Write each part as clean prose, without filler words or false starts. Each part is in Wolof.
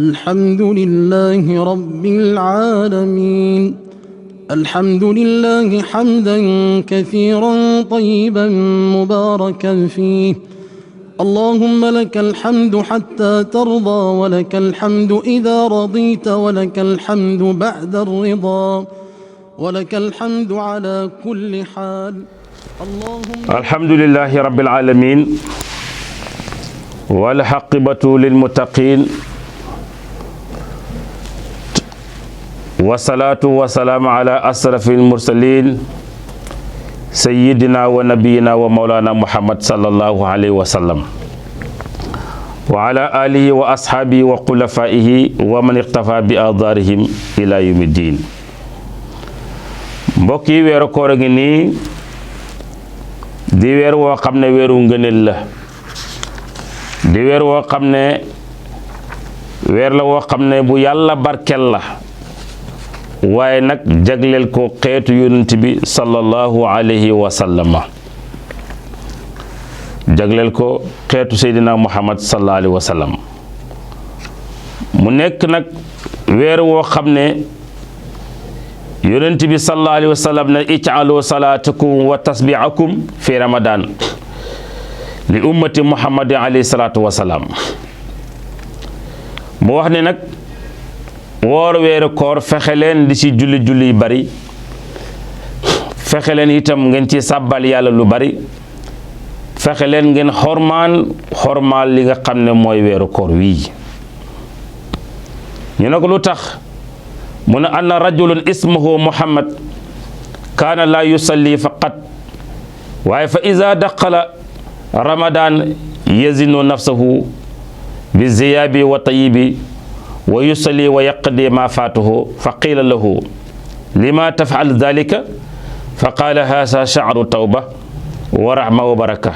الحمد لله رب العالمين الحمد لله حمدا كثيرا طيبا مباركا فيه اللهم لك الحمد حتى ترضى ولك الحمد إذا رضيت ولك الحمد بعد الرضا ولك الحمد على كل حال الحمد لله رب العالمين والعاقبة للمتقين والصلاة والسلام على أشرف المرسلين سيدنا ونبينا ومولانا محمد صلى الله عليه وسلم وعلى آله وأصحابه وخلفائه ومن اقتفى بآثارهم إلى يوم الدين mbokk yi weeru koor a ngi nii di weer woo xam ne weeru ngëneel la di weer woo xam ne weer la woo xam ne bu yàlla barkel la waaye nag jagleel ko xeetu yonent bi sallallahu alayhi wa sallama jagleel ko xeetu seydina muhammad sallallahu alayhi wa sallam mu nekk nag weer woo xam ne yonent bi sallallahu alayhi wa sallam ne ij'alu salaatakum wa tasbihakum fi ramadan li ummati muhammadin alayhi salaatu wa salaam mu wax ne nag woor weeru koor fexe leen di ci julli yu bari fexe leen itam ngeen ci sàbbal yàlla lu bari fexe leen ngeen xormaal li nga xam ne mooy weeru koor wii ñu ne ko lu tax mu ne anna rajulun ismuhu muhammad kaana laa yusalli faqat waaye fa iza daqala ramadan yazinu nafsahu bi ziyabi wa tayibi wa yusalli wa yaqdi ma faatuhu fa qiila lahu lima tafal dalika fa qaala haasa sha'ru tawba wa rahma wa baraka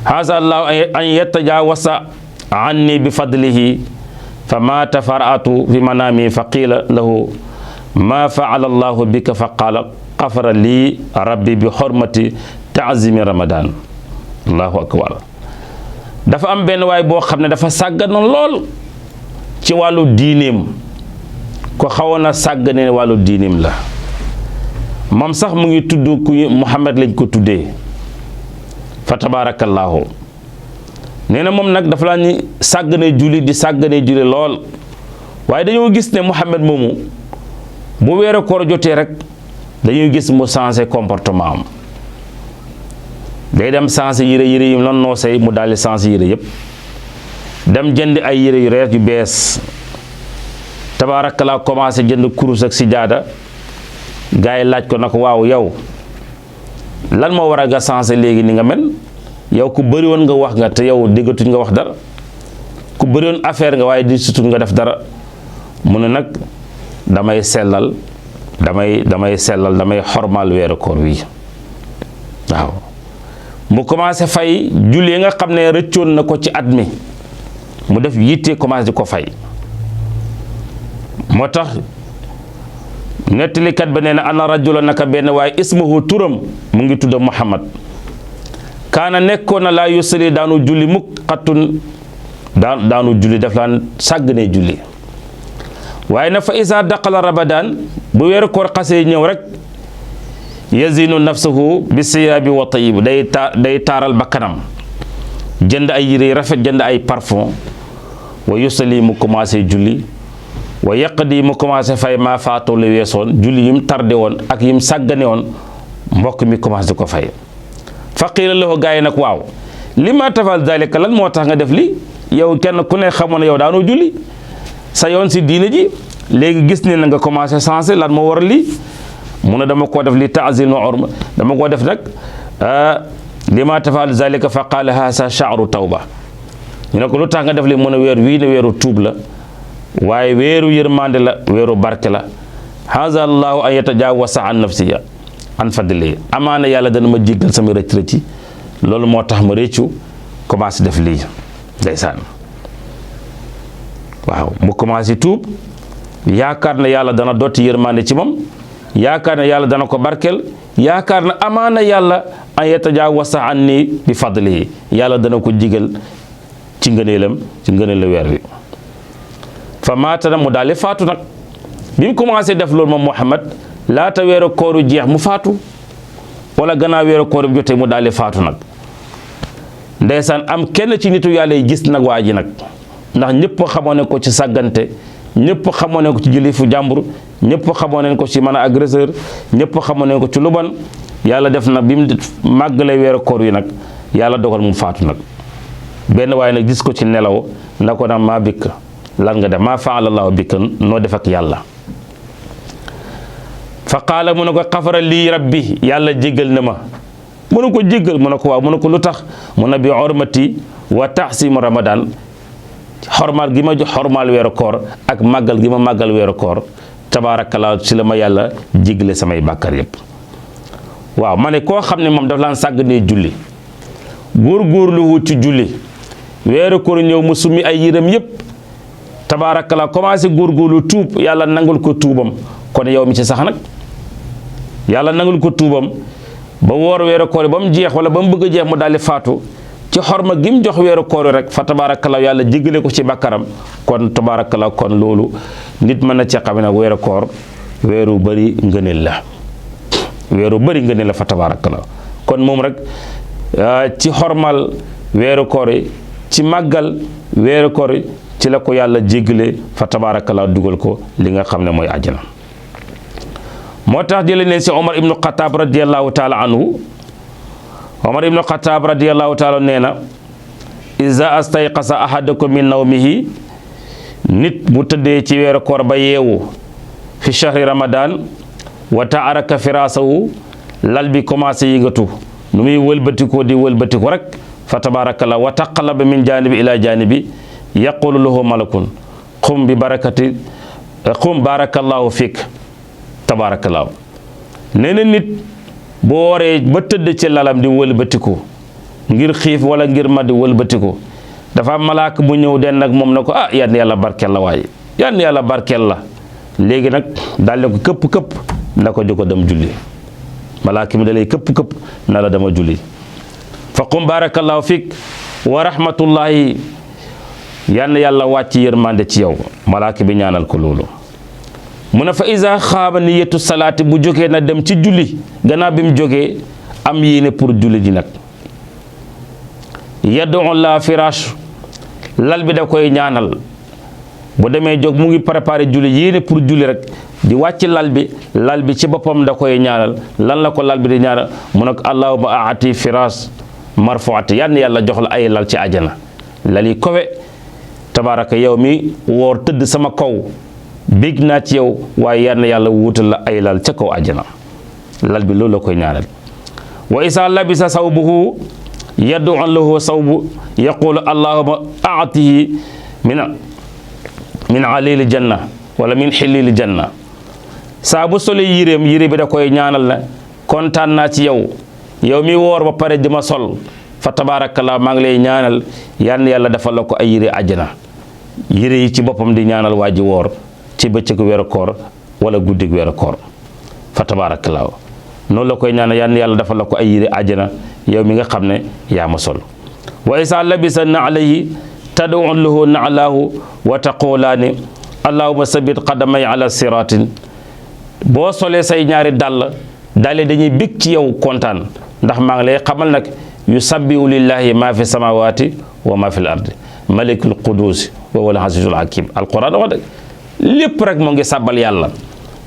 haasa allahu an yatajawasa anni bi fadlihi fa maata fara'atu fi manami fa qiila lahu ma fa'ala allahu bika fa qaala ghafara lii rabbi bi hurmati ta'zimi ramadan allahu akbar dafa am benn waay boo xam ne dafa sàgganoon lool ci wàllu diineem ko xawoon a sàggane wàllu diineem la moom sax mu ngi tudd ku Muhammad lañ ko tuddee fa tabaarakallaahu nee na moom nag dafa laa ni sàggane julli di sàggane julli lool waaye dañoo gis ne Muhammad moomu bu weeru koor jotee rek dañuy gis mu changé comportement am day dem changé yére yi lan noosey mu daldi changé yére yëpp dem jënd ay yére yu rees yu bees tabaarakallaa commencé jënd kurus ak sijaada gars yi laaj ko nag waaw yow lan moo war a nga changé léegi ni nga mel yow ku bëri woon nga wax nga te yow déggatuñ nga wax dara ku bëri woon affaire nga waaye di sutut nga def dara mu ne nag damay sellal damay xormaal weeru koor wi waaw mu commencé fay julli nga xam ne rëccoon na ko ci at mi mu def yitte commencé di ko fay moo tax nettalikat ba nee na ana rajula naka benn waaye ismuhu turam mu ngi tudd Muhammad kaana nekkoon na laa yusalli daanu julli mukk xattun daanu julli daf laan sàgganee julli waaye na fa isa daqala ramadan bu weeru koor xasee ñëw rek yazinu nafsuhu bi siyaabi wa tayyib day taaral bakkanam jënd ay yére rafet jënd ay parfum wa yusalli mu commencé julli wa yaqdi mu commencé fay maa faatoo la weesoon julli yim tardé woon ak yim sàggane woon mbokk mi commencé ko fay fa qiila lahu gaa yi nag waaw li ma tafal dalika lan moo tax nga def li yow kenn ku ne xamoon ne yow daanoo julli sa yoon si diine ji léegi gis ne na nga commencé sensé lan moo war lii mu ne dama koo def li ta'zim urma dama koo def nag li ma tafal dalika fa qaala haasa sha'ru tawba ñu ne ko lu tax nga def li mu ne weer wii ne weeru tuub la waaye weeru yërmande la weeru barke la haza allahu an yatajawasa an nafsiya an fadli amaana yàlla dana ma jéggal sama rëcc loolu moo tax ma réccu commencé def lii ndeysaan waaw mu commencé tuub yaakaar na yàlla dana dotti yërmande ci moom yaakaar na yàlla dana ko barkel yaakaar na amaana yàlla an yatajawasa anni bi fadlihi yàlla dana ko jigal ci ngëneelam ci ngëneelu weer wi fa maata na mu daal di faatu nag bi mu commencé def loolu moom Muhammad laata weeru kooru jeex mu faatu wala gannaaw weeru koor bi jotee mu daal di faatu nag ndeysaan am kenn ci nitu yàlla yi gis nag waa ji nag ndax ñëpp xamoon ne ko ci sàggante ñëpp xamoon ne ko ci jëli fu jàmbur ñëpp xamoon ne ko ci mën a agresseur ñëpp xamoon ne ko ci lu bon yàlla def na bi mu màggalee weeru koor yi nag yàlla dogal mu faatu nag benn waaye nag gis ko ci nelaw na ko nag maa bikk lan nga def maa faala Allahu bikk noo def ak yàlla fa qaala mu ne ko xafara lii rabbi yàlla jéggal na ma mu ne ko jéggal mu ne ko waaw mu ne ko lu tax mu ne bi hormati wa taxsimu ramadan xormaal gi ma jox xormaal weeru koor ak màggal gi ma màggal weeru koor tabaarakallaa ci la ma yàlla jéggale samay bàkkar yépp waaw ma ne koo xam ne moom daf laan sàgganee julli góor-góorlu wut ci julli weeru koor ñëw mu summi ay yërëm yépp tabaarakallaa commencé góor-góorlu tuub yàlla nangul ko tuubam kon yow mi ci sax nag yàlla nangul ko tuubam ba woor weeru koor ba mu jeex wala ba mu bëgg a jeex mu daldi faatu ci xorma gi mu jox weeru koor rek fa tabaarakallaa yàlla jéggale ko ci bàkkaram kon tabaarakallaa kon loolu nit mën na ci xam ne weeru koor weeru bëri ngëneel la weeru bëri ngëneel la fa tabaarakallaa kon moom rek ci xormal weeru koor yi ci màggal weeru koor yi ci la ko yàlla jéggale fa tabaarakallaa dugal ko li nga xam ne mooy àjjana moo tax jëlee ne si Omar ibnu Xataab radiyallahu taala anhu Omar ibnu Xataab radiyallahu taala nee na iza astayqasa ahadakum min nawmihi nit bu tëddee ci weeru koor ba yeewu fi shahri ramadan wa taaraka firaasahu lal bi commencé yëngatu nu muy wëlbatiko di wëlbatiko rek fa tabarakallah wa taqallaba min janibi ila janibi yaqulu lahu malakun qum bi barakati qum barakallahu fik tabarakallah nee na nit boo waree ba tëdd ci lalam di wëlbatiku ngir xiif wala ngir mad wëlbatiku dafa am malaaka bu ñëw den nag moom na ko ah yan yàlla barkeel la waaye yan yàlla barkeel la léegi nag daal ne ko këpp-këpp na ko jóg dem julli malaaka mi da lay këpp-këpp na la dama julli fa qum barakallahu fik wa rahmatullahi yan yàlla wàcc yërmande ci yow malaaka bi ñaanal ko loolu mu ne fa isa xaaba niyatu salaati bu jógee na dem ci julli gannaaw bi mu jógee am yéene pour julli ji nag yaddu la firaash lal bi da koy ñaanal bu demee jóg mu ngi préparé julli yéene pour julli rek di wàcc lal bi ci boppam da koy ñaanal lan la ko lal bi di ñaanal mu ne ko allahumma aati firaash marfuati yann yàlla jox la ay lal ci àjjana lal yi kowe tabaraka yow mi woor tëdd sama kaw bég naa ci yow waaye yann yàlla wuutal la ay lal ca kaw àjjana lal bi loolu la koy ñaanal wa isa labisa sawbuhu yaddu lahu sawbu yaqulu allahumma aatihi min alili janna wala min xillili janna saa bu solee yére bi da koy ñaanal na kontaan naa ci yow mi woor ba pare di ma sol fa tabarakallah maa ngi lay ñaanal yann yàlla defal la ko ay yére àjjana yére yi ci boppam di ñaanal waa ji woor ci bëccëg weeru koor wala guddig weeru koor fa tabarakallah noonu la koy ñaanal yann yàlla defal la ko ay yére àjjana yow mi nga xam ne yaa ma sol wa isa labisa na alayhi tad'u lahu na'lahu wa taqulaani allahumma sabit qadamay ala siratin boo solee say ñaari dàll dañuy bég ci yow kontaan ndax maa ngi lay xamal nag yusabbihu lillahi ma fi samawati wa ma fi l ardi malikul qudusi wa huwa al azizul hakim alquran wax dëgg lépp rek mu ngi sàbbal yàlla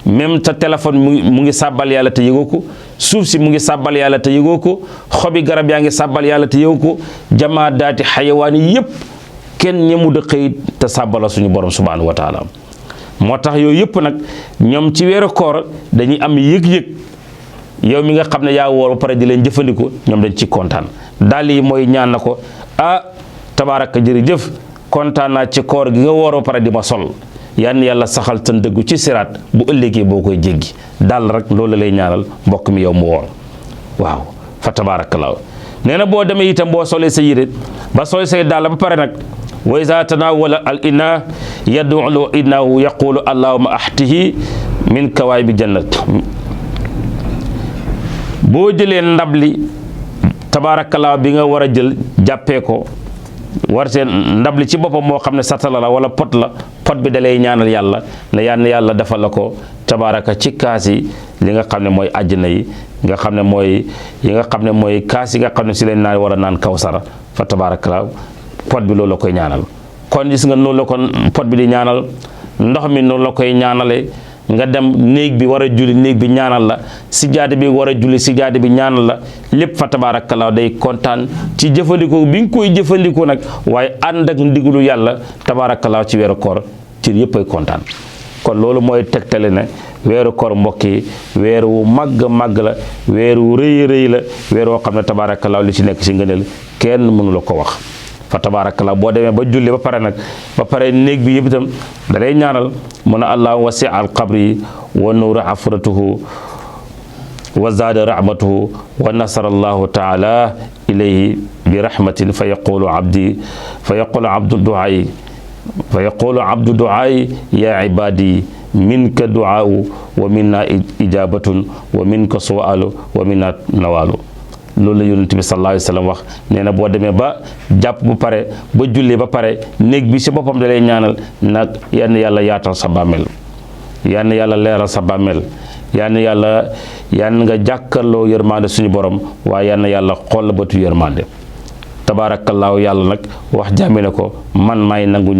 même ta téléphone mu ngi sàbbal yàlla te yëgoo ko suuf si mu ngi sàbbal yàlla te yëgoo ko xobi garab yaa ngi sàbbal yàlla te yëgoo ko jamaa daati xayawaan yi yëpp kenn ñemu da xëy te sàbbala suñu borom subhanahu wa taala moo tax yooyu yëpp nag ñoom ci weeru koor dañuy am yëg-yëg yow mi nga xam ne yaa woor ba pare di leen jëfandikoo ñoom dañ ci kontaan daal yi mooy ñaan na ko ah tabaaraka jërëjëf kontaan naa ci koor gi nga woor ba pare di ma sol yan yàlla saxal tan dëggu ci siraat bu ëllëgee boo koy jéggi daal rek loolu lay ñaanal mbokk mi yow mu woor waaw fa tabaarakallaahu nee na boo demee itam boo solee sa yére ba sol say daal ba pare nag wa iza tanawala al ina yad'u inahu yaqulu allahumma ahtihi min kawaayibi jannat boo jëlee ndab li tabaarakallaahu bi nga war a jël jàppee ko warte ndab li ci boppam moo xam ne satala la wala pot la pot bi dalay ñaanal yàlla ne yàlla defal la ko tabaaraka ci kaas yi li nga xam ne mooy àjjana yi nga xam ne mooy yi nga xam ne mooy kaas yi nga xam ne si leen naan war a naan kawsara fa tabaaraka la pot bi loolu la koy ñaanal. kon gis nga noonu la ko pot bi di ñaanal ndox mi noonu la koy ñaanale nga dem néeg bi war a julli néeg bi ñaanal la sijaada bi war a julli sijaada bi ñaanal la lépp fa tabaarakallaa day kontaan ci jëfandikoo bi nga koy jëfandikoo nag waaye ànd ak ndigalu yàlla tabaarakallaa ci weeru koor ci yëpp ay kontaan. kon loolu mooy tegtale ne weeru koor mbokk yi weer wu màgg la weer wu rëy la weer woo xam ne tabaarakallaa li ci nekk ci ngëneel kenn mënu la ko wax. fa tabaarakallaa boo demee ba julli ba pare nag ba pare néeg bi yëpp itam da lay ñaanal mu ne allahu wasi al qabri wa nuuru afratuhu wa zaada rahmatuhu wa nasara allahu taala ilayhi bi rahmatin fa yaqulu abdu duaay ya ibadi minka duaau wa minna ijabatun wa minka sualu wa minna nawalu. loolu la yonent bi sallallahu alayhi wa sallam wax nee na boo demee ba jàpp bu pare ba julli ba pare néeg bi si boppam da lay ñaanal nag yann yàlla yaatal sa bàmmeel yann yàlla leeral sa bàmmeel yann nga jàkkarloo yërmande suñu borom waaye yann yàlla xool la bëtu yërmande tabaarakallaahu yàlla nag wax jaami ne ko man may nangu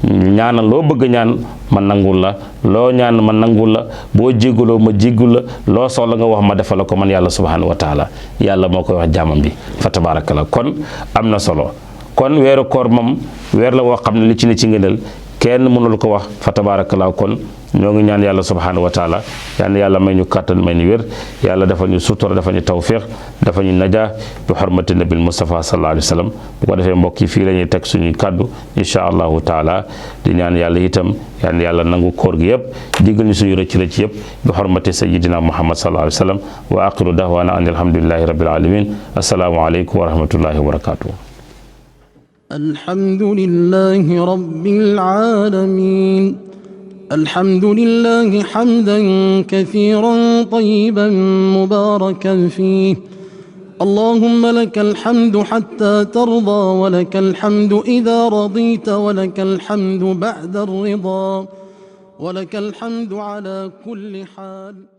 ñaanal loo bëgg ñaan ma nangul la loo ñaan ma nangul la boo jégguloo ma jéggul la loo soxla nga wax ma defal la ko man yàlla subhanahu wa taala yàlla moo koy wax jaamam bi fa tabaarakallaa kon am na solo kon weeru koor moom weer la woo xam ne li ci ne ci ngëneel kenn mënul ko wax fa tabaarakallaa kon ñoo ngi ñaan yàlla subhanahu wa taala yàlla may ñu kàttan may ñu wér yàlla dafa ñu sutura dafa ñu tawfiq dafa ñu najaa bi xormati nabil Mustafa sallallahu alayhi wa sallam bu ko defee mbokk yi fii la ñuy teg suñuy kàddu insha allahu taala di ñaan yàlla itam yàlla nangu koor gi yëpp diggal ñu suñu rëcc yëpp bi xormati sayidina Muhammad sallallahu alayhi wa sallam wa aqiru dahwana an alhamdulillahi rabbil alamin assalaamu aleykum wa rahmatullahi wa barakatuh. الحمد لله رب العالمين الحمد لله حمدا كثيرا طيبا مباركا فيه اللهم لك الحمد حتى ترضى ولك الحمد إذا رضيت ولك الحمد بعد الرضا ولك الحمد على كل حال.